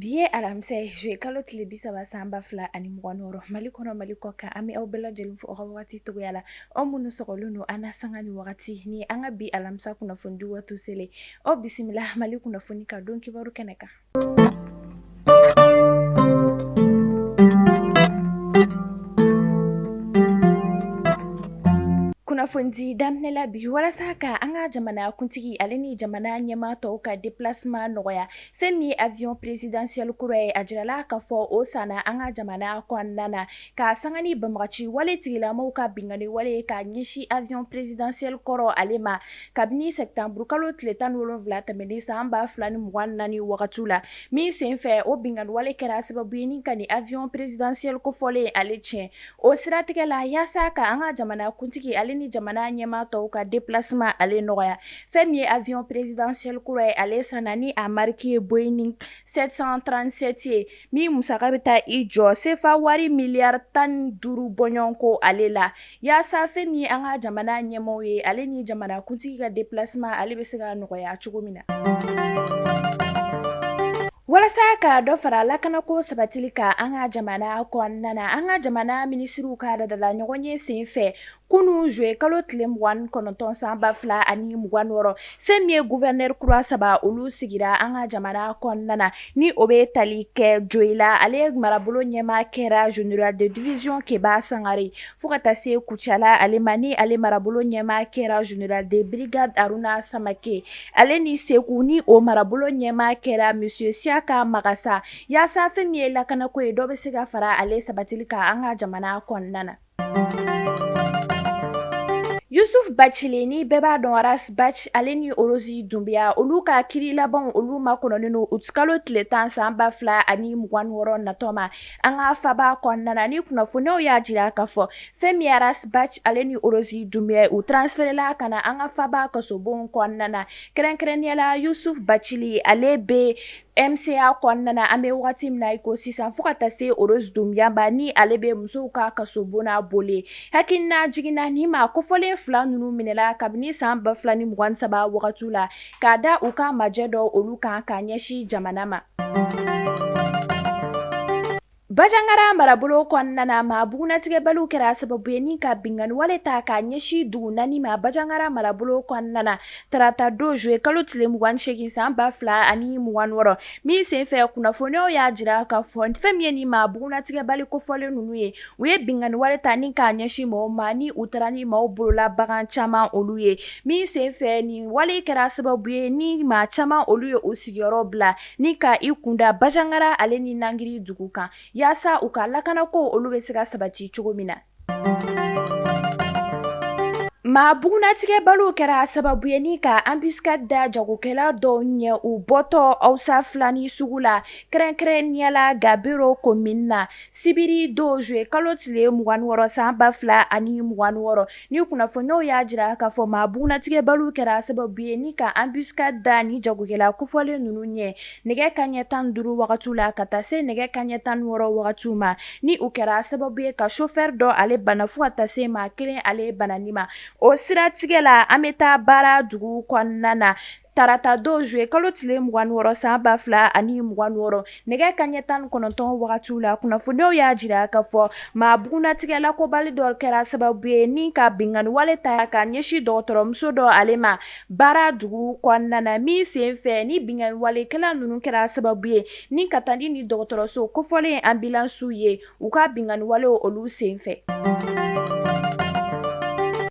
Bi ye alamisa ye, juillet kalo tile 30 san 2026, Mali kɔnɔ, Mali kɔ kan, an bɛ aw bɛɛ lajɛlen fo aw ka wagati cogoya la, aw minnu sɔgɔlen don an na sanga ni wagati ni an ka bi alamisa kunnafoni di waati selen, aw bisimila Mali kunnafoni ka don kibaru kɛnɛ kan. Kunnafonidi daminɛ la bi walasa ka an ka jamana kuntigi ale ni jamana ɲɛmaa tɔw ka déplacement nɔgɔya, fɛn min ye avion présidentiel kura ye, a jirala k'a fɔ o sanna an ka jamana kɔnɔna na k'a sanga ni banbagaci wale tigilamaw ka binkanni wale ye k'a ɲɛsin avion présidentiel kɔrɔ ale ma kabini septembre kalo tile 17 tɛmɛnen san 2024 wagati la, min senfɛ o binkanni wale kɛra sababu ye ni ka nin avion présidentiel kofɔlen ale tiɲɛ. O siratigɛ la, yaasa ka an ka jamana kuntigi ale ni jamana ɲɛmaa tɔw ka déplacement ale nɔgɔya, fɛn min ye avion présidentiel kura ye, ale sanna ni a marque ye Boeing 737 ye, min musaka bɛ taa i jɔ sefa wari miliyari 15 bɔɲɔgɔnko ale la, yaasa fɛn min ye an ka jamana ɲɛmaaw ye ale ni jamana kuntigi ka déplacement ale bɛ se ka nɔgɔya cogo min na. Walasa ka dɔ fara lakanako sabatili kan an ka jamana kɔnɔna na, an ka jamana minisiriw ka ladala ɲɔgɔnye senfɛ kunun juillet kalo tile 29 san 2026, fɛn min ye gouverneur kura saba olu sigira an ka jamana kɔnɔna na, ni o bɛ tali kɛ Joyila, ale marabolo ɲɛmaa kɛra général de division Keba Sangare, fo ka taa se Kucala ale ma, ni ale marabolo ɲɛmaa kɛra général de brigade Haruna Samake, ale ni Segu, ni o marabolo ɲɛmaa kɛra monsieur Siyaka Magasa, yaasa fɛn min ye lakanako ye, dɔ bɛ se ka fara ale sabatili kan an ka jamana kɔnɔna na. Yusuf Bacili, ni bɛɛ b'a dɔn Ras Bath, ale ni Orozi Dunbiya, olu ka kiri labanw olu makɔnɔnen don août kalo tile 10 san 2026 natɔ ma an ka faba kɔnɔna na. Ni kunnafoniyaw y'a jira k'a fɔ fɛn min ye Ras Bath ale ni Orozi Dunbiya, u transféré la ka na an ka faba kasobon kɔnɔna na, kɛrɛnkɛrɛnnenya la Yusuf Bacili, ale bɛ MCA kɔnɔna na an bɛ wagati min na i ko sisan, fo ka taa se Rose Dunbiya ma, ni ale bɛ musow ka kasobon na Bole. Hakilina jiginna, ni maa kofɔlen fila ninnu minɛla kabini san 2023 wagati la, k'a da u ka majɛ dɔ olu kan k'a ɲɛsin jamana ma. Bajangara marabolo kɔnɔna na, maa bugunnatigɛbaliw kɛra sababu ye ni ka binkanni wale ta k'a ɲɛsin dugu naani ma Bajangara marabolo kɔnɔna na tarata don juillet kalo tile 28 san 2026, min senfɛ kunnafoniyaw y'a jira k'a fɔ fɛn min ye ni maa bugunnatigɛbali kofɔlen ninnu ye, u ye binkanni wale ta ni k'a ɲɛsin maaw ma, ni u taara ni maaw bolola bagan caman olu ye, min senfɛ nin wale kɛra sababu ye ni maa caman olu ye u sigiyɔrɔ bila ni ka i kunda Bajangara ale ni Nangiri dugu kan, yaasa u ka lakanako olu bɛ se ka sabati cogo min na. Maa bugunnatigɛbaliw kɛra sababu ye ni ka embuscade da jagokɛla dɔw ɲɛ u bɔtɔ Hausa Fulani sugu la, kɛrɛnkɛrɛnnenya la Gabero commune na, sibiri don juillet kalo tile 26 san 2026. Ni kunnafoniyaw y'a jira k'a fɔ maa bugunnatigɛbaliw kɛra sababu ye ni ka embuscade da ni jagokɛla kofɔlen ninnu ɲɛ nɛgɛ kanɲɛ 15 wagati la ka taa se nɛgɛ kanɲɛ 16 wagati ma, ni u kɛra sababu ye ka chauffeur dɔ ale bana fo ka taa se maa kelen ale banani ma. O siratigɛ la, an bɛ taa baara dugu kɔnɔna na tarata don juillet kalo tile 26 san 2026 nɛgɛ kanɲɛ 19 wagati la, kunnafoniyaw y'a jira k'a fɔ maa bugunnatigɛlakobali dɔ kɛra sababu ye ni ka binkanni wale ta ka ɲɛsin dɔgɔtɔrɔmuso dɔ ale ma baara dugu kɔnɔna na, min senfɛ ni binkanni walekɛla ninnu kɛra sababu ye ni ka taa ni dɔgɔtɔrɔso kofɔlen ambulance ye u ka binkanni walew olu senfɛ.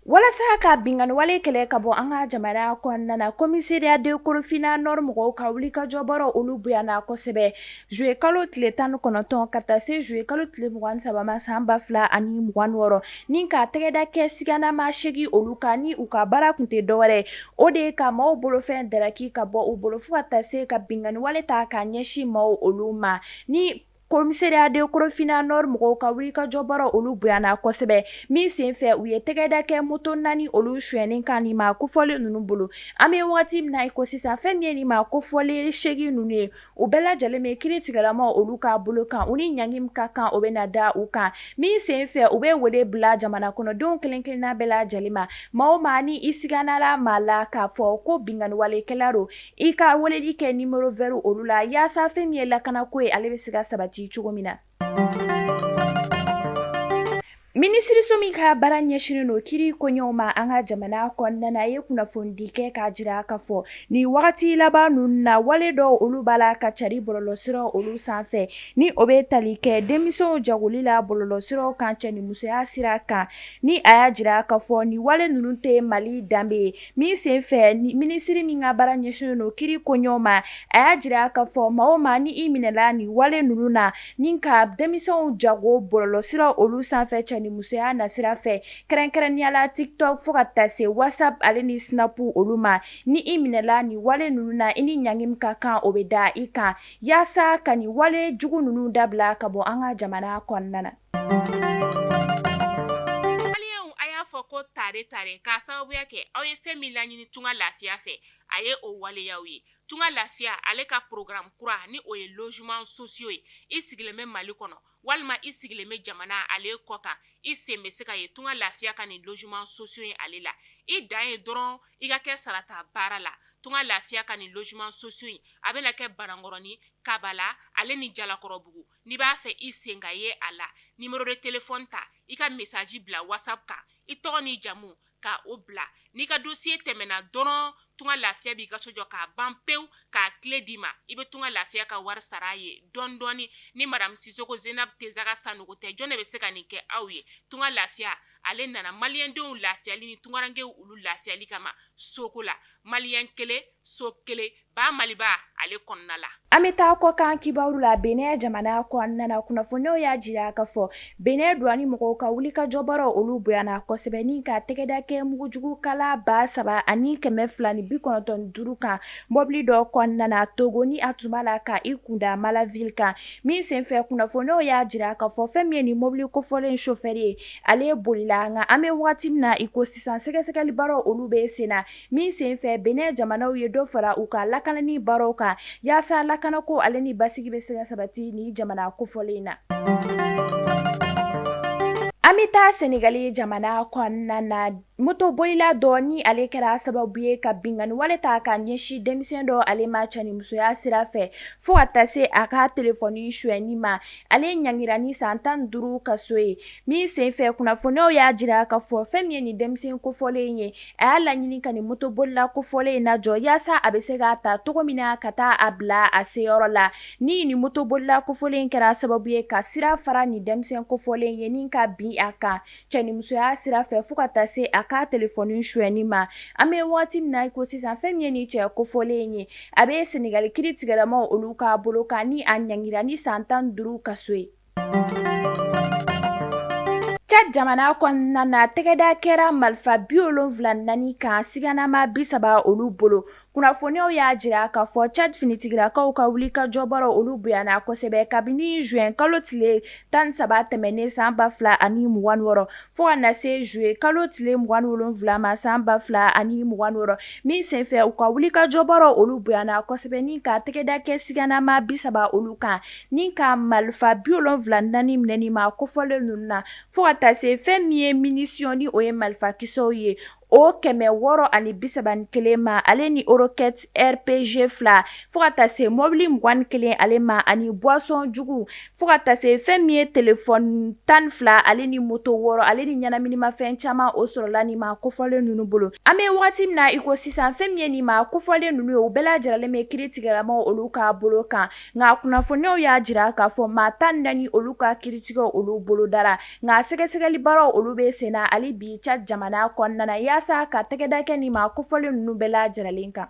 Walasa ka binkanni wale kɛlɛ ka bɔ an ka jamana kɔnɔna na, commissariat de Korofina Nord mɔgɔw ka wulikajɔbaaraw olu bonyana kosɛbɛ juillet kalo tile 19 ka taa se juillet kalo tile 23 ma san 2026, ni ka tɛgɛda kɛ siganama 8 olu kan, ni u ka baara tun tɛ dɔwɛrɛ o de ye ka maaw bolofɛn daraki ka bɔ u bolo fo ka taa se ka binkanni wale ta k'a ɲɛsin maaw olu ma. Ni Commissariat de Korofina Nord mɔgɔw ka wulikajɔ baaraw olu bonyana kosɛbɛ min senfɛ u ye tɛgɛda kɛ moto 4 olu sonyɛni kan nin maa kofɔlen ninnu bolo. An bɛ waati min na i ko sisan, fɛn min ye nin maa kofɔlen 8 ninnu ye, u bɛɛ lajɛlen bɛ kiiritigɛlamaw olu ka bolo kan, u ni ɲangi min ka kan o bɛna da u kan. Min senfɛ u bɛ wele bila jamana kɔnɔdenw kelen-kelenna bɛɛ lajɛlen ma, maa o maa ni i siganala maa la k'a fɔ ko binkanniwalekɛla don, I ka weleli kɛ numéro vert olu la yaasa fɛn min ye lakanako ye ale bɛ se ka sabati cogo min na. Minisiriso min ka baara ɲɛsinnen don kiri koɲɛw ma an ka jamana kɔnɔna na ye kunnafonidi kɛ k'a jira k'a fɔ nin wagati laban ninnu na wale dɔw olu b'a la ka cari bɔlɔlɔsiraw olu sanfɛ ni o bɛ tali kɛ denmisɛnw jagoli la bɔlɔlɔsiraw kan cɛnimusoya sira kan ni a y'a jira k'a fɔ nin wale ninnu tɛ Mali danbe ye. Min senfɛ minisiri min ka baara ɲɛsinnen don kiri koɲɛw ma, a y'a jira k'a fɔ maa o maa ni i minɛla nin wale ninnu na ni ka denmisɛnw jago bɔlɔlɔsiraw olu sanfɛ cɛnimusoya nasira fɛ, kɛrɛnkɛrɛnnenya la TikTok fo ka taa se WhatsApp ale ni Snap olu ma, ni i minɛla nin wale ninnu na, i ni ɲangi min ka kan o bɛ da i kan yaasa ka nin wale jugu ninnu dabila ka bɔ an ka jamana kɔnɔna na. Maliyɛnw a y'a fɔ ko tare tare k'a sababuya kɛ aw ye fɛn min laɲini Tunga Lafiya fɛ, a ye o waleyaw ye. Tunga Lafiya ale ka programme kura ni o ye logement sociaux ye. I sigilen bɛ Mali kɔnɔ walima i sigilen bɛ jamana ale kɔ kan, i sen bɛ se ka ye Tunga Lafiya ka nin logement sociaux ye ale la. I dan ye dɔrɔn i ka kɛ sarata baara la. Tunga Lafiya ka nin logement sociaux in a bɛna kɛ Banankɔrɔni, Kabala ale ni Jalakɔrɔbugu. N'i b'a fɛ i sen ka ye a la, numéro de téléphone ta, i ka message bila WhatsApp kan, i tɔgɔ n'i jamu ka o bila. N'i ka dossier tɛmɛna dɔrɔn, Tunga Lafiya b'i ka so jɔ k'a ban pewu k'a clé d'i ma. I bɛ Tunga Lafiya ka wari sara a ye dɔɔni dɔɔni. Ni madame Sisoko Zenab Tezaga Sanogo tɛ, jɔn de bɛ se ka nin kɛ aw ye? Tunga Lafiya ale nana maliyɛndenw lafiyali ni tungarankew olu lafiyali kama soko la. Maliyɛn kelen, so kelen, ba maliba ale kɔnɔna la. An bɛ taa kɔkan kibaru la. Benin jamana kɔnɔna na, kunnafoniyaw y'a jira k'a fɔ Benin douane mɔgɔw ka wulikajɔ baaraw olu bonyana kosɛbɛ ni ka tɛgɛda kɛ mugujugukala 3295 kan mɔbili dɔ kɔnɔna na Togo ni a tun b'a la ka i kunda Malaville kan. Min senfɛ kunnafoniyaw y'a jira k'a fɔ fɛn min ye nin mɔbili kofɔlen chauffeur ye, ale bolila. Nka an bɛ waati min na i ko sisan, sɛgɛsɛgɛli baaraw olu bɛ sen na. Min senfɛ Benin jamanaw ye dɔ fara u ka lakanani baaraw kan yaasa lakanako ale ni basigi bɛ se ka sabati nin jamana kofɔlen in na. An bɛ taa Senegali jamana kɔnɔna na, motobolila dɔ ni ale kɛra sababu ye ka binkanni wale ta ka ɲɛsin denmisɛn dɔ ale ma cɛnimusoya sira fɛ fo ka taa se a ka telefɔni sonyɛni ma, ale ɲangira ni san 15 kaso ye. Min senfɛ kunnafoniyaw y'a jira k'a fɔ fɛn min ye nin denmisɛn kofɔlen ye, a y'a laɲini ka nin motobolila kofɔlen in lajɔ yaasa a bɛ se k'a ta cogo min na ka taa a bila a seyɔrɔ la. Ni nin motobolila kofɔlen in kɛra sababu ye ka sira fara nin denmisɛn kofɔlen ye ni ka bin a kan cɛnimusoya sira fɛ fo ka taa se a ka telefɔni sonyɛni ma. An bɛ waati min na i ko sisan, fɛn min ye nin cɛ kofɔlen in ye, a bɛ Senegali kiiritigɛlamaw olu ka bolo kan ni a ɲangira ni san 15 kaso ye. Tchad jamana kɔnɔna na, tɛgɛda kɛra marifa 74 kan siganama 30 olu bolo. Kunnafoniyaw y'a jira k'a fɔ Tchad finitigilakaw ka wulikajɔ baaraw olu bonyana kosɛbɛ kabini juin kalo tile 13 tɛmɛnen san 2026 fo ka na se juillet kalo tile 27 ma san 2026. Min senfɛ u ka wulikajɔ baaraw olu bonyana kosɛbɛ ni ka tɛgɛda kɛ siganama 30 olu kan ni ka marifa 74 minɛ nin maa kofɔlen ninnu na fo ka taa se fɛn min ye munition ni o ye marifakisɛw ye o 631 ma, ale ni roquette RPG 2, fo ka taa se mɔbili 21 ale ma, ani boisson jugu, fo ka taa se fɛn min ye telefɔni 12 ale ni moto 6 ale ni ɲɛnaminimafɛn caman o sɔrɔla nin maa kofɔlen ninnu bolo. An bɛ waati min na i ko sisan, fɛn min ye nin maa kofɔlen ninnu ye, u bɛɛ lajɛlen bɛ kiiritigɛlamaw olu ka bolo kan. Nka kunnafoniyaw y'a jira k'a fɔ maa 14 olu ka kiiritigɛ olu bolodara, nka sɛgɛsɛgɛli baaraw olu bɛ senna hali bi Tchad jamana kɔnɔna na yaasa ka tɛgɛda kɛ nin maa kofɔlen ninnu bɛɛ lajɛlen kan.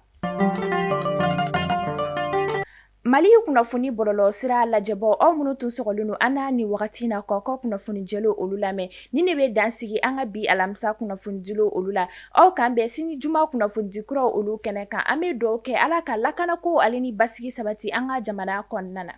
Mali kunnafoni bɔlɔlɔ sira lajɛbɔ, aw minnu tun sɔgɔlen don an na nin wagati in na k'aw ka kunnafoni jɛlenw olu lamɛn, nin de bɛ dan sigi an ka bi alamisa kunnafonidilenw olu la. Aw k'an bɛn sini juma kunnafonidi kuraw olu kɛnɛ kan. An bɛ dugawu kɛ Ala ka lakanako ale ni basigi sabati an ka jamana kɔnɔna na.